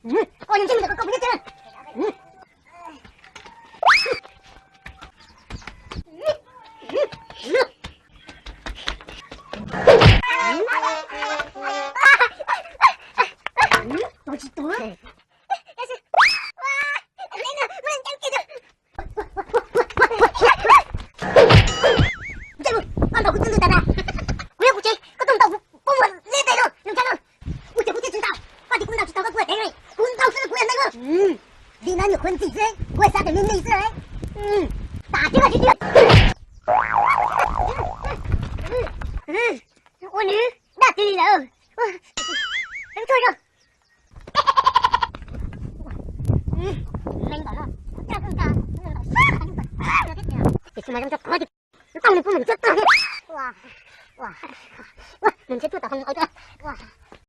Ua ntsej muag ntawm koj koj puas nyob tsev? Tua tsis tua. Koj ntaus kuv txhua ntws tas tas. Kuv yog kuv tsev, koj tuaj ntaus kuv poob muag liab pes no, zoo li no. Kuv tsev kuv twb tsis ntaus, koj tias kuv ntaus tsis tau koj kuj deev li. Kuv ntaus xwb kuv yog neeg. Li no nyuam qhuav ntxim xwb, kuv xav tias me me xwb. Tas thiab koj tsis tiag. Ua nws daj twg li lawm. Heev tshua zoo. Ua, ua, ua, nws pub nws ntshiab tuaj thiab. Ua, ua, nws ntshiab tuaj tom hoo au tuaj. Ua,